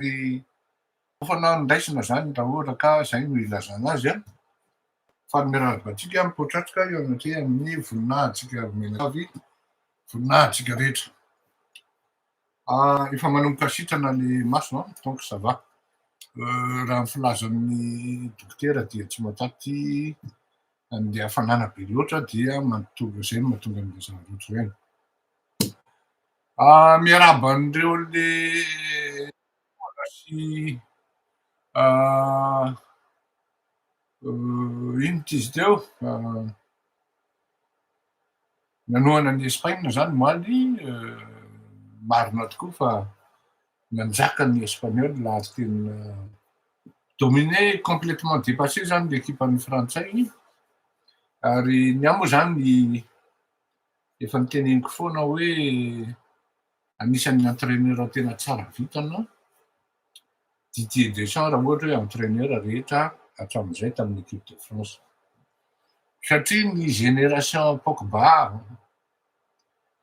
Ary fanahy niraisina izany raha ohatra ka izay no ilazana azy an. Faly miarahaba antsika mipotratrika eo anatrehan'ny voninahintsika mianakavy, voninahintsika rehetra. Efa manomboka sitrana le maso an, donc ça va. Raha ny filazan'ny dokotera dia tsy mahataty an'le hafanana be loatra dia mahatonga izay no mahatonga an'ilay zavatra ohatr'ireny. Miarahaba an'ireo le sy ino ty izy teo nanohana an'i Espagne zany omaly. Marina tokoa fa nanjaka ny Espagnol ary tena dominé, complètement dépassé zany l'équipe-n'ny frantsay. Ary ny ahy moa zany efa niteneniko foana hoe anisan'ny entraîneur tena tsara vitana Didier Deschamps raha ohatra hoe entraîneur rehetra hatramin'izay tamin'ny équipe de France, satria ny génération Pogba,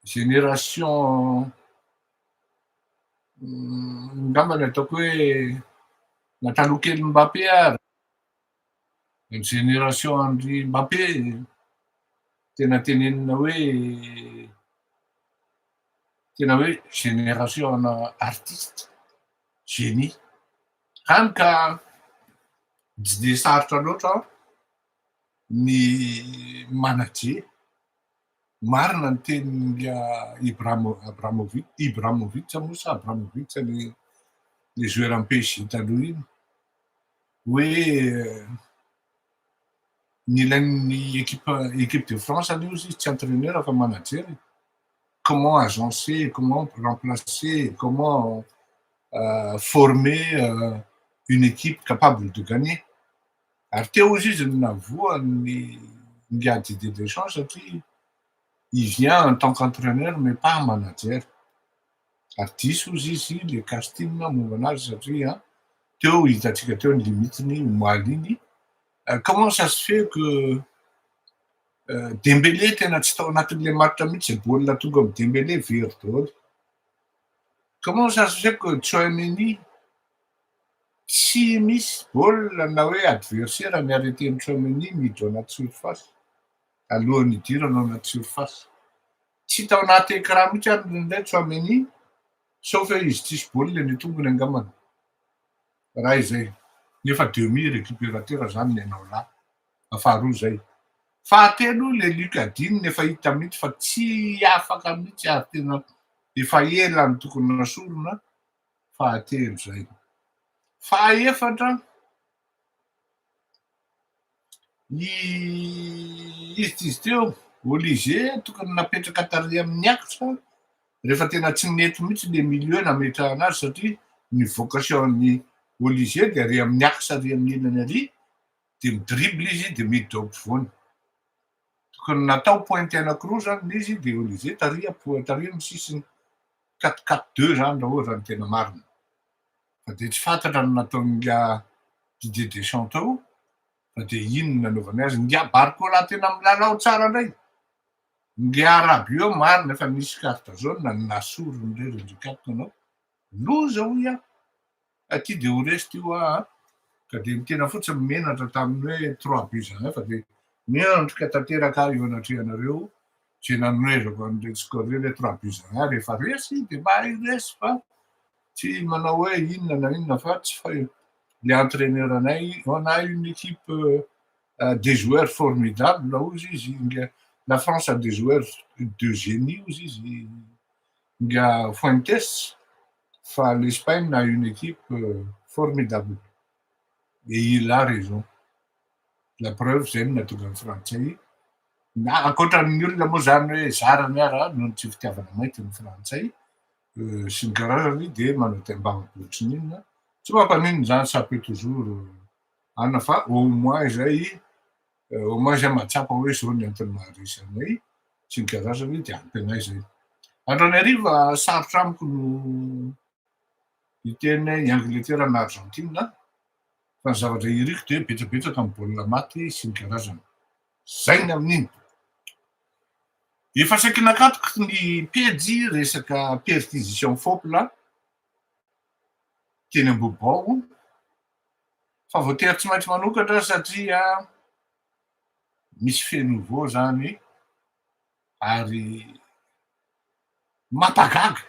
génération angamba ny ataoko hoe na taloha kely Mbappé ary ny génération an-dry Mbappé tena tenenina hoe tena hoe génération ana artiste génie, hany ka tsy de sarotra loatra ny manager. Marina ny tenin'i Ibrahimo Abramovic, Ibramovic moa sa Abramovic le joueur am PSG taloha iny hoe ny ilain'ny équipe de France aloha izy tsy entraîneur fa manager, comment agencer, comment remplacer, comment former une équipe capable de gagner. Ary teo izy no navoany nga Didier Deschamps satria il vient en tant qu'entraîneur mais pas manager. Ary diso izy izy le casting momba anazy satria teo hitantsika teo ny limitiny omaly iny. Comment ça se fait que Dembélé tena tsy tao anatin'le match mihitsy, baolina tonga amy Dembélé very daholo? Comment ça se fait que Tchouaméni tsy misy baolina na hoe adversaire ny arrêté-n'i Tchouaméni miditra ao anaty surface alohan'ny hidirana ao anaty surface? Tsy tao anaty écran mihitsy ary indraindray Tchouaméni, sauf hoe izy tsisy baolina ny tongony angambany raha izay, nefa demi récupérateur zany ny anao lahy. Faharoa zay. Fahatelo, le Lucas Digne efa hita mihitsy fa tsy afaka mihitsy ary tena efa ela ny tokony nasorona. Fahatelo zay. Fahaefatra, izy ty izy teo Olise tokony napetraka tary amin'ny axe rehefa tena tsy nety mihitsy le milieu nametrahana azy, satria ny vocation ny Olise de ary amin'ny axe, ary amin'ny ilany ary de midribble izy de miditra ao ampovoany. Tokony natao pointe anankiroa zany izy de Olise tary tary amin'ny sisiny, 4-4-2 zany raha ohatra ny tena marina. Fa de tsy fantatra ny nataon'nga Didier Deschamps tao fa de ino no nanaovany azy. Nga Barcola tena milalao tsara indray, nga Rabiot marina efa misy carte jaune nasoriny ndray rendrikatoko anao loza hoy aho aty de ho resy ty hoa ka de mitena fotsiny menatra tamin'ny hoe 3 buts à 1 fa de miandrika tanteraka eo anatrehanareo zay nanomezako an'ireny score reny hoe 3 buts à 1. Rehefa resy de mba resy fa tsy manao hoe inona na inona fa tsy fa le entraîneur anay, on a une équipe, des joueurs formidables ozy izy nga. La France a des joueurs de génie ozy izy nga Fuentes, fa l'Espagne a une équipe formidable et il a raison. La preuve zay no nahatonga ny frantsay na ankoatran'ny olona moa zany hoe zarany ara noho ny tsy fitiavana mainty ny frantsay sy ny karazany de manao tembava ohatry ny inona tsy mampaninona zany, ça peut toujours ana fa au moins zay, au moins zay mahatsapa hoe zao ny antony maharesy anay sy ny karazany de ampy anay zay. Androany ariva sarotra amiko no hiteny i Angleterre na Argentine fa ny zavatra iriko de betsabetsaka amy baolina maty sy ny karazany zay ny amin'iny. Efa saiky nakatoko ny pejy resaka perquisition fopla. teny Ambohibao fa voatery tsy maintsy manokatra satria misy fait nouveau zany ary mampagaga,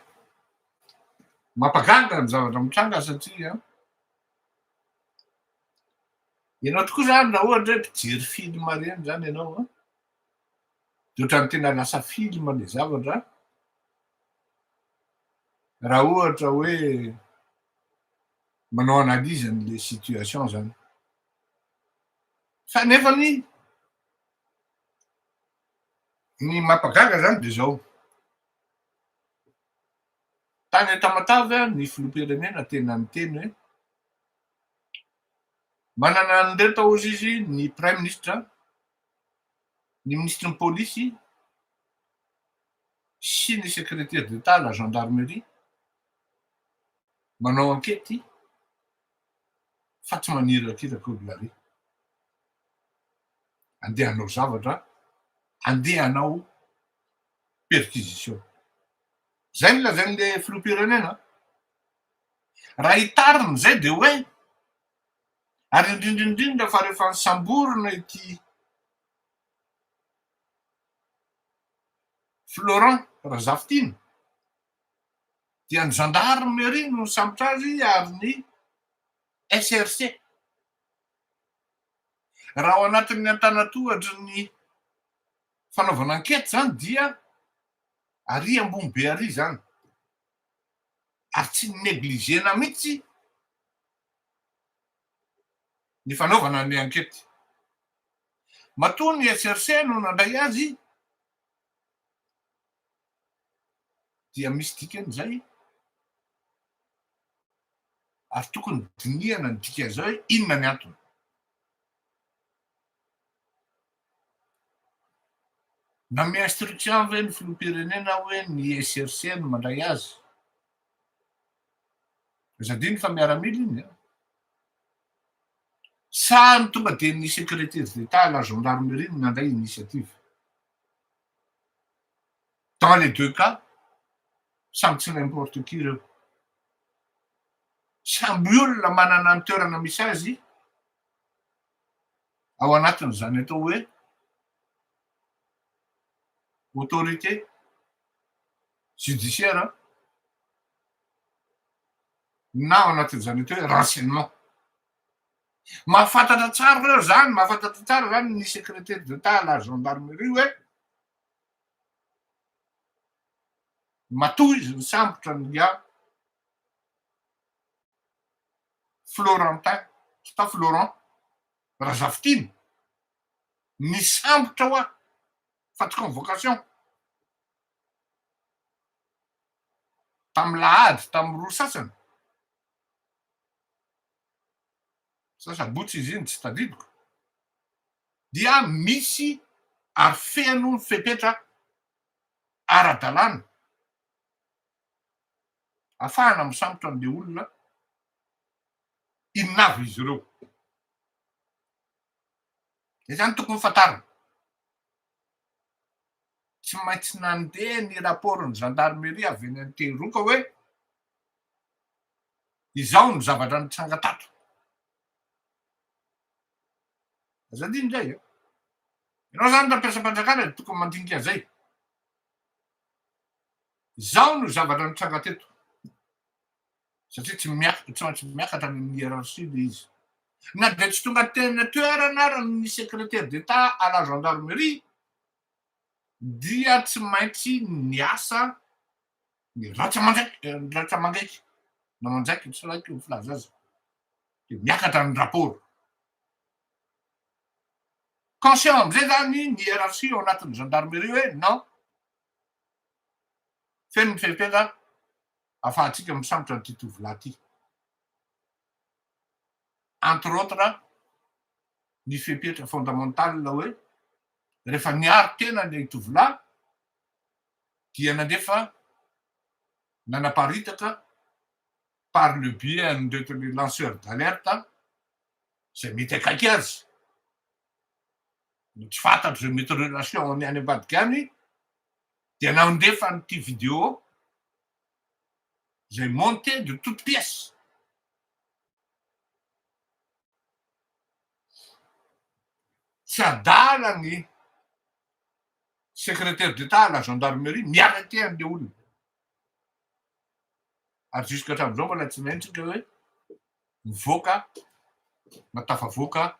mampagaga ny zavatra mitranga satria ianao tokoa zany raha ohatra hoe mpijery film reny zany ianao an, de ohatran'ny tena lasa film le zavatra raha ohatra hoe manao analyse an'le situation zany. Fa nefany ny mampagaga zany de zao, tany Tamatave ny filoham-pirenena tena niteny hoe manana an'ireto hozy izy ny praiminisitra, ny minisitry ny polisy sy ny secrétaire d'Etat à la gendarmerie manao ankety fa tsy manirakiraka olona re. Andeha hanao zavatra, andeha hanao perquisition. Zay no lazain'le filoham-pirenena. Raha hitarina izay dia hoe, ary indrindra indrindra fa rehefa nisamborina ity Florent Razafitiana dia ny gendarmerie no nisambotra azy ary ny SRC. Raha ao anatin'ny antanatohatry ny fanaovana ankety izany dia ary ambony be ary izany ary tsy negligena mihitsy ny fanaovana ny ankety. Matoa ny SRC no nandray azy dia misy dikany izay ary tokony dinihana ny dikan'izay hoe inona ny antony. Nanome instruction ve ny filoham-pirenena hoe ny SRC no mandray azy? Aza adino fa miaramila iny an! Sa ny tonga dia ny secrétaire d'Etat à la gendarmerie no nandray initiative? Dans les deux cas, samy tsy n'importe qui ireo. Samby olona manana ny toerana misy azy ao anatin'izany atao hoe autorité judiciaire na ao anatin'izany atao hoe renseignement. Mahafantatra tsara ireo zany, mahafantatra tsara zany ny secrétaire d'Etat à la gendarmerie hoe matoa izy nisambotra ny Florentin sa Florent Razafitiana, nisambotra hoa fa tsy convocation tamin'ny lahady tamin'ny roa sasany sa sabotsy izy iny tsy tadidiko dia misy ary feno ny fepetra ara-dalàna afahana misambotra an'le olona inona avy izy ireo. Zay zany tokony fantarina. Tsy maintsy nandeha ny rapport ny gendarmerie avy eny Antehiroka hoe izao ny zavatra nitranga tato. Aza adino indray e. Ianao zany raha mpiasam-panjakana dia tokony mandinika an'izay. Izao no zavatra nitranga teto. Satria tsy miak- tsy maintsy miakatra any amin'ny hiérarchie le izy. Na dia tsy tonga teny an-toerana ary ny secrétaire d'État à la gendarmerie dia tsy maintsy niasa ny ratsa-manjaiky, ny ratsa-mangaiky na manjaiky tsy haiko ny filaza azy. Dia miakatra ny rapport. Conscient amizay zany ny hiérarchie ao anatin'ny gendarmerie hoe non, feno ny fepetra afahantsika misambotra an'ity tovolahy ity. Entre autres ny fepetra fondamental hoe rehefa niaro tena ilay tovolahy dia nandefa nanaparitaka par le biais an'ireto le lanceur d'alerte izay mety akaiky azy no tsy fantatro izay mety relation ny any ambadika any dia nandefa an'ity vidéo izay monté de toutes pièces. Tsy adala ny secrétaire d'Etat à la gendarmerie mi-arrêter an'le olona. Ary jusqu'à hatramin'izao mbola tsy naintsika hoe mivoaka na tafavoaka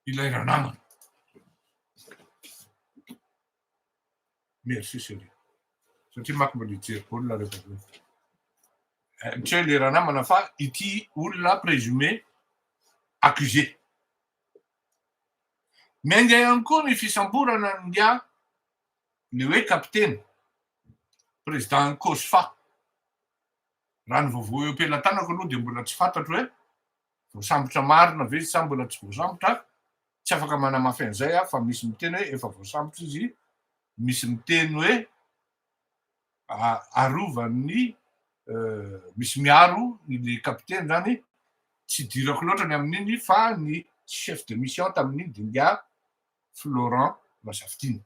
ilay ranamana. Merci chérie. Satria manko mbola hijery baolina rehefa avy eo. Tsy hoe le ranamana fa ity olona présumé accusé. Miainga ihany koa ny fisamborana an'ingahy le hoe kapiteny, président Cosfa. Raha ny vaovao eo am-pelatanako aloha dia mbola tsy fantatro hoe voasambotra marina ve izy sa mbola tsy voasambotra. Tsy afaka manamafy an'izay aho fa misy miteny hoe efa voasambotra izy, misy miteny hoe arovan'ny misy miaro ilay kapiteny zany, tsy idirako loatra ny amin'iny fa ny chef de mission tamin'iny dia ingahy Florent Razafitina.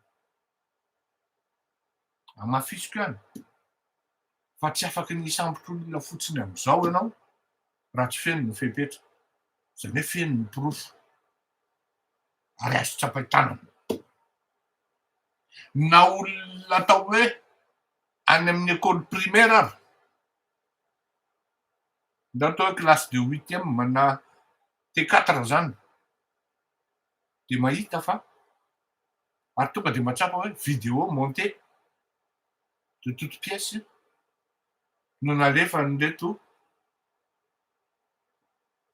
Hamafisiko ihany fa tsy afaky ny hisambotra olona fotsiny amin'izao ianao raha tsy feno ny fepetra, izany hoe feno ny porofo ary azo tsapain-tanana. Na olona atao hoe any amin'ny école primaire ary, na atao hoe classe de huitième na T4 zany dia mahita fa ary tonga dia mahatsapa hoe vidéo montée de toute pièce no nalefan'ireto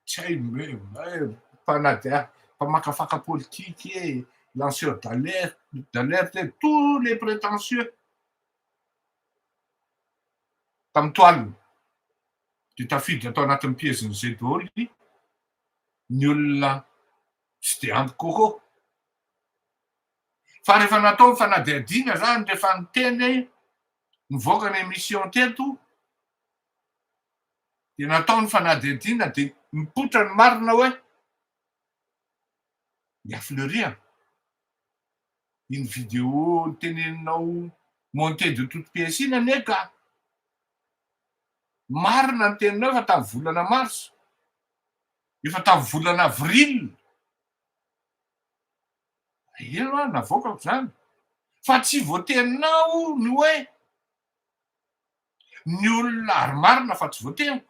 tsy hay hoe mpanadihady, mpamakafaka politique e, lanceur d'alerte, d'alerte e, tous les prétentieux tamin'ny toile dia tafiditra tao anatin'ny piège-n'izay daholo ny olona tsy dia ampy coco. Fa rehefa natao ny fanadihadiana zany, rehefa niteny nivoaka ny émission teto, dia natao ny fanadihadiana dia nipoitra ny marina hoe i Fleury a, iny vidéo niteneninao monté de toute pièce iny anie ka marina ny teninao efa tamin'ny volana mars, efa tamin'ny volana avril, eno aho navoakako zany, fa tsy voateninao ny hoe ny olona ary marina fa tsy voateniko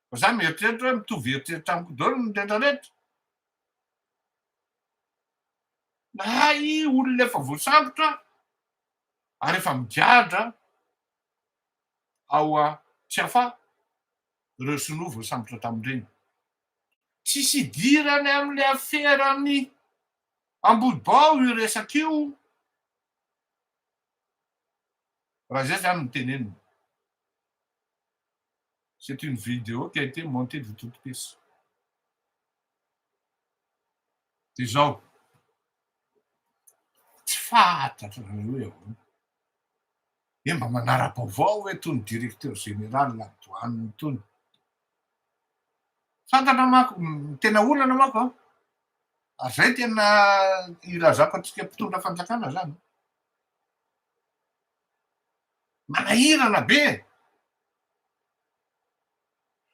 fa za mieritreritra hoe mitovy eritreritra amiko daholo ny rehetra rehetra hay olona efa voasambotra ary efa migadra ao a Tsiafahy ireo sinoa voasambotra tamin'ireny. Tsisy idirany amin'ilay aferan'ny Ambohibao io resaka io. Raha izay izany no tenenina. C'est une vidéo qui a été montée de toutes pièces. Dia izao, tsy fantatro na hoe ahoana. Hoe mba manara-baovao ve itony directeur général la douane itony. Fantatra manko, ny tena olana manko an, ary izay tena ilazako antsika mpitondra fanjakana izany. Manahirana be e!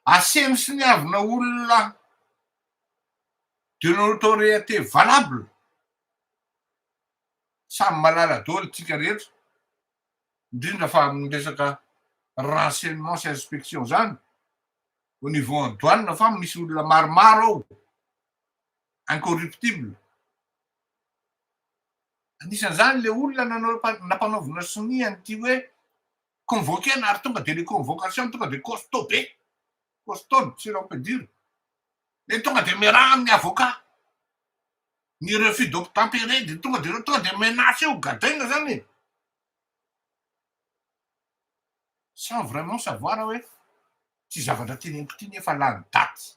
Asehony soniavina olona de notoriété valable, samy mahalala daholo tsika rehetra, indrindra fa amin'ny resaka renseignement sy inspection zany, au niveau en douane fa misy olona maromaro ao incorruptible. Anisan'izany le olona nanao nampanaovina sonia an'ity hoe convoquer-na ary tonga de le convocation tonga de costaud be, costaud si l'on peut dire, de tonga de miaraha amin'ny avocat, ny refus d'obtempérer de tonga de tonga de menace eo, gadraina zany e. Sans vraiment savoir hoe ty zavatra teneniko ty nefa lany daty,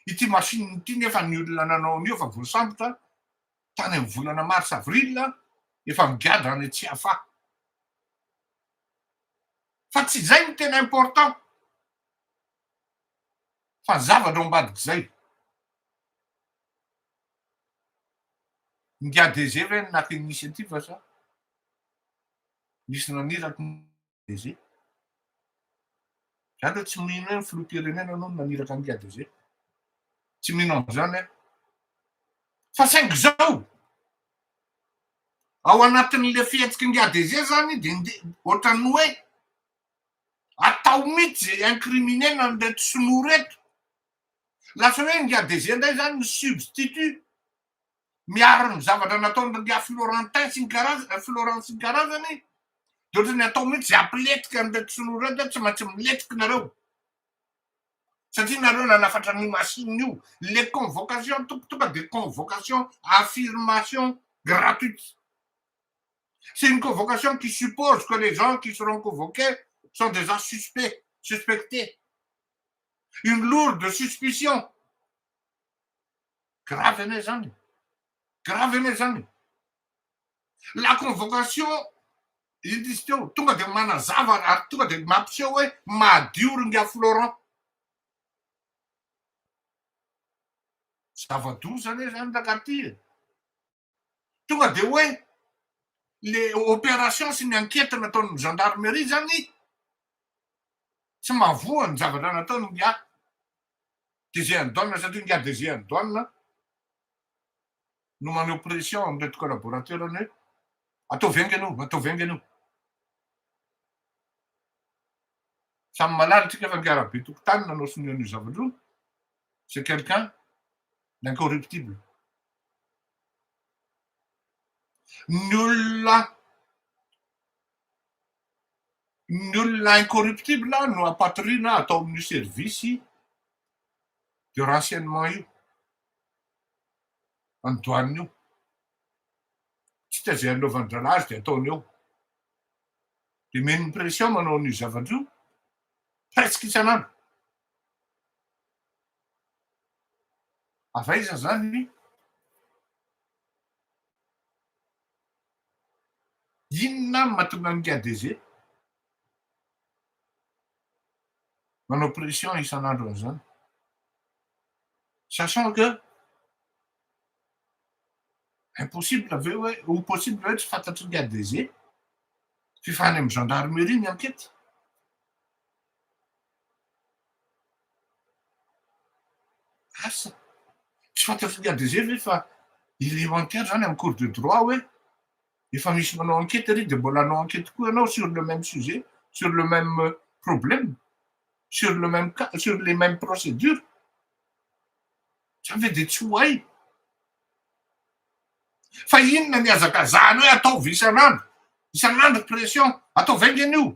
ity machine ity nefa ny olona nanao an'io efa voasambotra tany amin'ny volana mars avril efa migadra any Tsiafahy. Fa tsy izay no tena important fa ny zavatra ao ambadik'izay. Ingahy DG ve no naka initiative sa nisy naniraka ny DG? Za aloha tsy mino hoe ny filoham-pirenena aloha no naniraka an'ingahy DG. Tsy mino an'izany aho. Fa saingy izao, ao anatin'le fihetsiky ny ADG zany de nde ohatran'ny hoe atao mihitsy ze incriminer-na an'ireto sinoa reto. Lasa hoe ny ADG ndray zany ny substitut miaro ny zavatra nataon'i Ringahy Florentin sy ny karazany, Florent sy ny karazany, de ohatran'ny atao mihitsy ze hampilentika an'ireto sinoa reto hoe tsy maintsy milentika nareo. Satria nareo nanafatra an'io machine io, le convocation tompoko tonga de convocation affirmation gratuite. C'est une convocation qui suppose que les gens qui seront convoqués sont déjà suspects, suspectés. Une lourde suspicion. Grave anie zany. Grave anie zany. La convocation Inona izy teo? Tonga dia manazava ary tonga dia mampiseho hoe madio ry ingahy Florent. Zava-doza anie zany rangahy ty e. Tonga dia hoe le opération sy ny enquête nataon'ny gendarmerie zany tsy mahavoa ny zavatra nataony ingahy DG an'ny douane satria ingahy DG an'ny douane no maneho pression amin'ireto collaborateur-ny hoe ataovy haingana io, ataovy haingana io. Samy mahalala tsika fa ingahy Rabetokotany nanao sonia an'io zavatra io, c'est quelqu'un d'incorruptible. Ny olona ny olona incorruptible no ampatoriana atao amin'io service de renseignement io. Any douane io. Tsy hita izay anaovan-drahalahy azy dia ataony eo. Dia omeny pression manao an'io zavatra io presque isan'andro. Avy aiza zany? Inona no mahatonga an'i ADG manao pression isan'andro an'izany? Sachant que impossible ve hoe ho possible hoe tsy fantatry ny ADG f'efa any amin'ny gendarmerie ny enquête? Asa, tsy fantatry ny ADG ve fa élémentaire zany amin'ny cours de droit hoe efa misy manao enquête ary de mbola hanao enquête koa ianao sur le même sujet, sur le même problème, sur le même cas, sur les mêmes procédures. Zany ve de tsy ho hay? Fa inona ny hazakazahana hoe ataovy isan'andro, isan'andro pression, ataovy haingana io.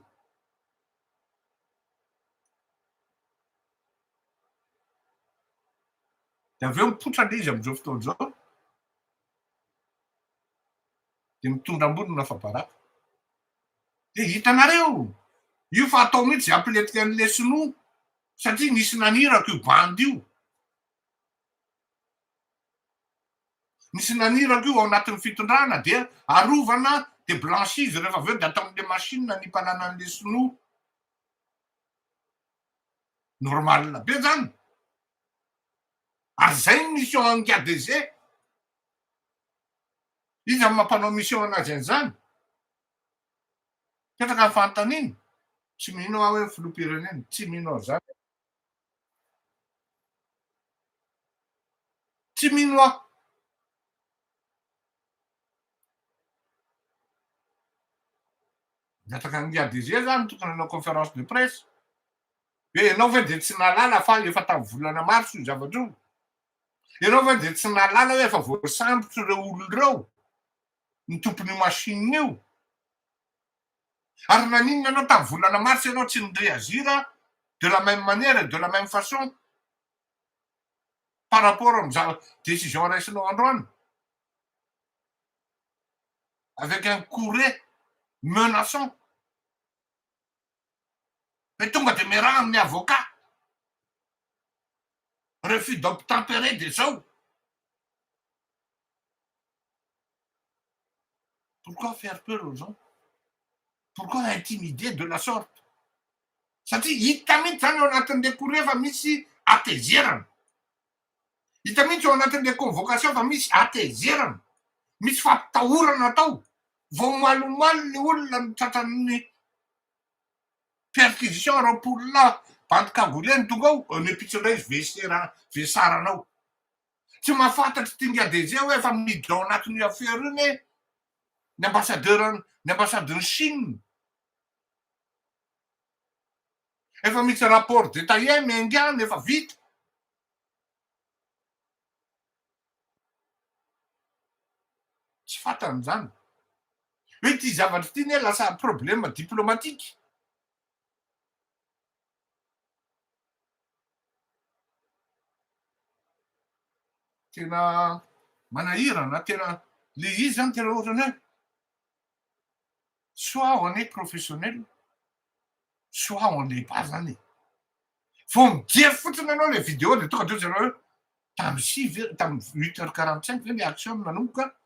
De avy eo mipoitra le izy amin'izao fotoana izao, de mitondra ambony no afa-baraka. De hitanareo, io fa atao mihitsy ze hampilentika an'le sinoa satria nisy naniraka io bandy io. Nisy naniraka io ao anatin'ny fitondrana dia arovana dia blanchi izy rehefa avy eo dia atao amin'le machine ny mpalana an'le sinoa. Normal be zany. Ary zay ny mission an'i ADG. Iza no mampanao mission anazy an'izany? Mipetraka ny fanontaniana. Tsy mino aho hoe filoham-pirenena. Tsy mino an'izany aho. Tsy mino aho. Mihataka an'i ADG zany tokony hanao conférence de presse. Hoe ianao ve dia tsy nahalala fa efa tamin'ny volana marsa io zavatra io? Ianao ve dia tsy nahalala hoe efa voasambotra ireo olona ireo, ny tompon'io machine io? Ary naninona ianao tamin'ny volana marsa ianao tsy ni-réagir de la même manière et de la même façon par rapport amin'ny zava- décision raisinao androany? Avec un courrier menaçant. Hoe tonga dia miaraha amin'ny avocat. Refus d'obtempérer dia zao. Pourquoi faire peur aux gens? Pourquoi intimider de la sorte? Satria hita mihitsy zany ao anatin'le courrier fa misy hatezerana. Hita mihitsy ao anatin'le convocation fa misy hatezerana. Misy fampitahorana atao. Vao omaly le olona no tratran'ny perquisition 20 lahy bandy cagoule no tonga ao, ny ampitso indray izy vesera vesarana ao. Tsy mahafantatra ity ingahy DG hoe efa miditra ao anatin'io affaire io anie ny ambassadeur ny ambassadeur Chine. Efa misy rapport détaillé miainga any efa vita. Tsy fantany izany. Hoe ity zavatra ity anie lasa problème diplomatique. Tena manahirana, tena le izy zany tena ohatrany hoe soit on est professionnel, soit on l'est pas zany e. Vao mijery fotsiny ianao le vidéo de tonga de ohatry hoe tamin'ny sivy tamin'ny huit heures quarante cinq ve le action no nanomboka,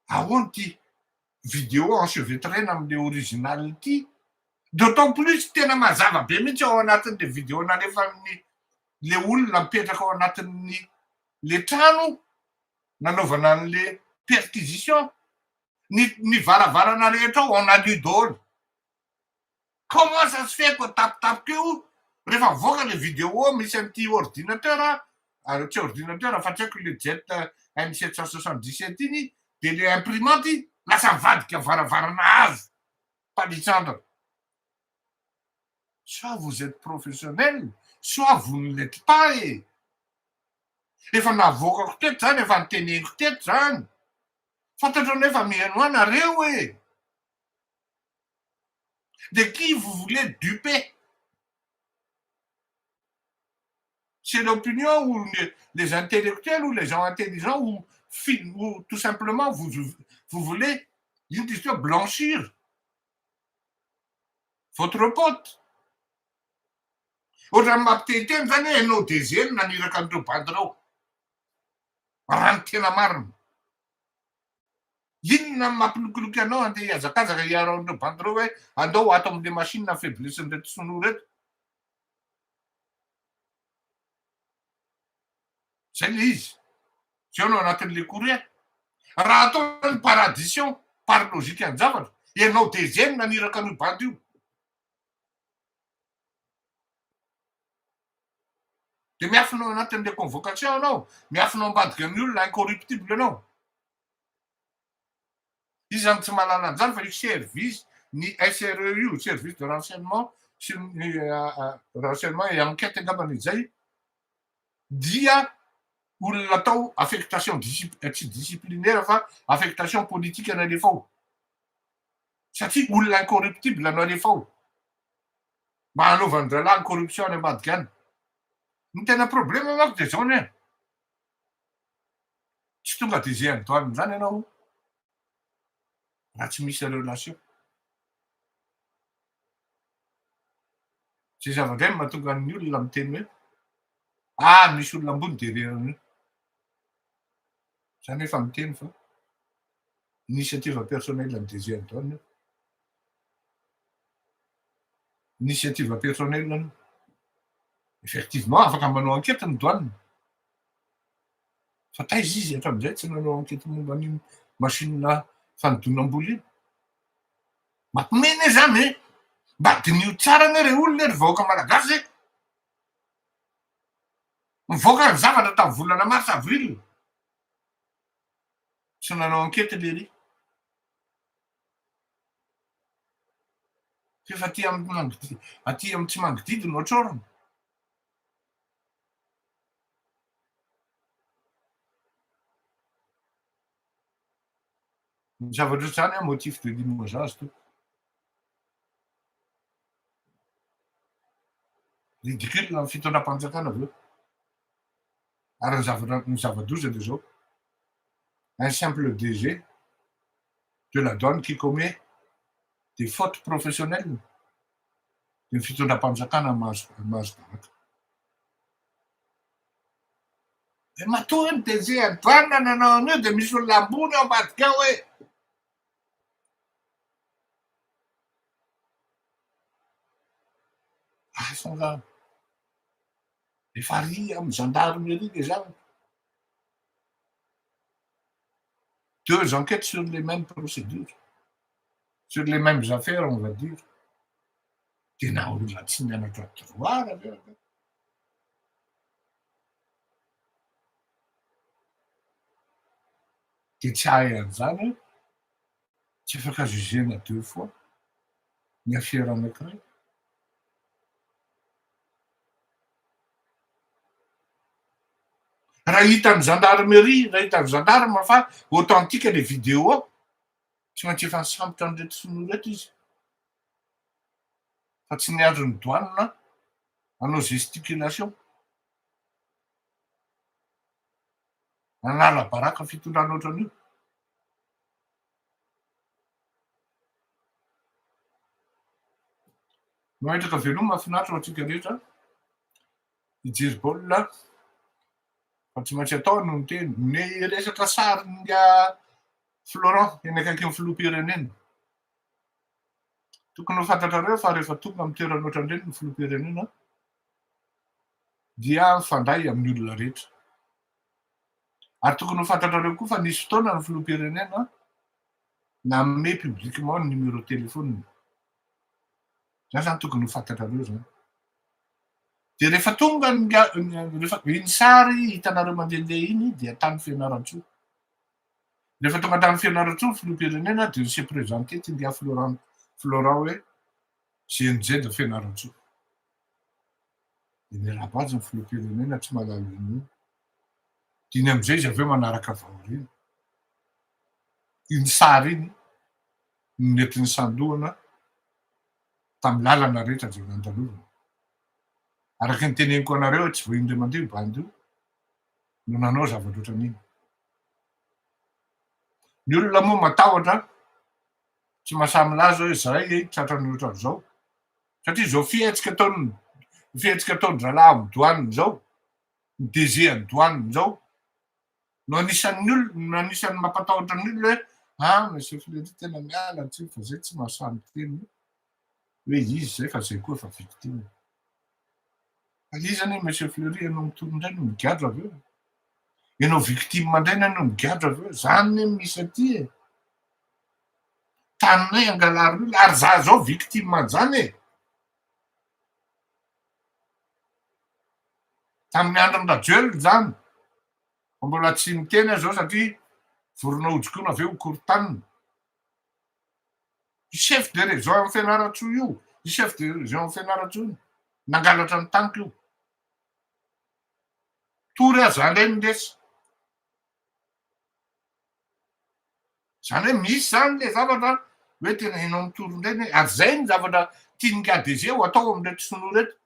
ahoana ity vidéo enchevêtrena amin'le original ity, d'autant plus tena mazava be mihitsy ao anatin'le vidéo nalefan'ny le olona mipetraka ao anatin'ny le trano nanaovana an'le perquisition, ny ny varavarana rehetra ao en alu daholo. Comment ça se fait que tampotampoka eo rehefa mivoaka le vidéo misy an'ity ordinateur ary tsy ordinateur fa tsy haiko le jet M 777 iny de le imprimante lasa mivadika varavarana hazo palissandre. Soit vous êtes professionnel, soit vous ne l'êtes pas e! Efa navoakako teto zany, efa noteneniko teto zany. Fantatro anefa mihaino ahy nareo e! De qui vous voulez duper? C'est l'opinion ou les intellectuels ou les gens intelligents ou ou tout simplement vous vous voulez ino ty izy teo blanchir votre pote? Ohatran'ny mampiteniteny zany hoe ianao DG no naniraka an'ireo bandy ireo. Raha ny tena marina. Inona no mampilokoloky anao handeha hihazakazaka hiaro an'ireo bandy ireo hoe andao ato amin'ilay machine ny faiblesse-n'ireto sinoa ireto. Zay le izy. Zay no anatin'ilay courrier. Raha atao ny par addition, par logique an-javatra, ianao DG no naniraka an'io bandy io. Dia miafina ao anatin'ilay convocation ianao, miafina ao ambadika ny olona incorruptible ianao. Izy zany tsy mahalala an'izany fa io service ny SRE io, service de renseignement sy ny renseignement et enquête angambany izay dia olona atao affectation tsy disciplinaire fa affectation politique nalefa ao. Satria olona incorruptible no alefa ao. Mba hanaovan-drahalahy ny corruption any ambadika any. Ny tena problème manko dia izao anie. Tsy tonga DG any douane izany ianao raha tsy misy relation. Izay zavatra izay no mahatonga ny olona miteny hoe ah misy olona ambony derrière an'io. Za nefa miteny fa initiative personnelle an'i DG any douane io. Initiative personnelle aloha. Effectivement afaka manao enquête ny douane. Fa taiza izy hatramin'izay tsy nanao enquête momba an'iny machine fanodinam-bola iny. Mampime anie zany e! Mba diniho tsara anie re olona e ry vahoaka malagasy e! Mivoaka ny zavatra tamin'ny volana mars avril. Tsy nanao enquête lery. F'efa aty amin'ny mangidy, aty amin'ny tsy mangididy no atsorina. Ny zavatra ohatr'izany an, motif de limogeage tompoko. Ridicule ny fitondram-panjakana avy eo. Ary ny zavatra, ny zava-doza dia izao, un simple DG de la douane qui commet des fautes professionnelles dia ny fitondram-panjakana mahazo mahazo baraka. Dia matoa hoe ny DG an'ny douane nanao an'io dia misy olona ambony ao ambadika ao hoe. Asa angamba. Efa ary amin'ny gendarmerie le zavatra. Deux enquêtes sur les mêmes procédures, sur les mêmes affaires on va dire. Tena olona tsy nianatra droit raha ve? Dia tsy hahay an'izany hoe tsy afaka juger-na deux fois ny affaire anankiray. Raha hitan'ny gendarmerie, raha hitan'ny gendarme fa authentique le vidéo ao, tsy maintsy efa nisambotra an'ireto sinoa ireto izy. Fa tsy niandry ny douane hanao gesticulation. Nanala baraka fitondrana ohatran'io. Mametraka veloma mahafinaritra ho antsika rehetra. Hijery baolina fa tsy maintsy atao no miteny. Ny resaka sarin'i Florent eny akaikin'ny filoham-pirenena. Tokony ho fantatrareo fa rehefa tonga amin'ny toerana ohatran'ireny ny filoham-pirenena dia mifandray amin'ny olona rehetra. Ary tokony ho fantatrareo koa fa nisy fotoana ny filoham-pirenena nanome publiquement ny numéro téléphone-ny. Zany zany tokony ho fantatrareo zany. Dia rehefa tonga ny rehefa iny sary hitanareo mandehandeha iny dia tany Fianarantsoa. Rehefa tonga tany Fianarantsoa ny filoham-pirenena dia ni-se présenter ty ingahy Florent Florent hoe GNJ de Fianarantsoa. Dia niarahaba azy ny filoham-pirenena tsy mahalala inona. Dia iny amin'izay izy avy eo manaraka avy aoriana. Iny sary iny no nentiny sandohana tamin'ny lalana rehetra izay nandalovana. Araka ny teneniko anareo tsy vao indray mandeha io bandy io no nanao zavatra ohatran'iny. Ny olona moa matahotra tsy mahasahy milaza hoe zay e tratran'ny ohatran'izao. Satria izao fihetsika ataon'ny fihetsika ataon-drahalahy amin'ny douane izao, ny DG an'ny douane izao, no anisan'ny olona no anisan'ny mampatahotra ny olona hoe ah monsieur Fleury tena miala tsiny fa zay tsy mahasahy miteny hoe izy zay fa zay koa efa victime. Fa iza anie monsieur Fleury ianao mitory indray no migadra avy eo. Ianao victime indray anie no migadra avy eo. Zany anie misy aty e. Taninay angalarin'olona ary za zao victime an'izany e. Tamin'ny andron'i Rajoelina izany. Fa mbola tsy miteny aho zao satria vorona hojikona avy eo ho korontanina. Io chef de région am Fianarantsoa io, io chef de région am Fianarantsoa io nangalatra ny taniko io. Tory aho za ndray no resy. Zany hoe misy zany le zavatra hoe tena enao mitory ndray ne ary zay ny zavatra tian'ny KDG ho atao amin'ireto sinoa reto.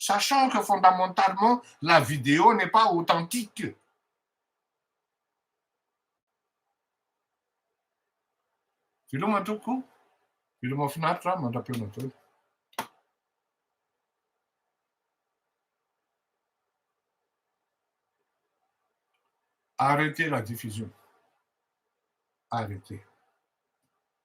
Sachant que fondamentalement la vidéo n'est pas authentique. Veloma tompoko, veloma finaritra mandra-pihaona daholo. Arrêtez la diffusion. Arrêtez.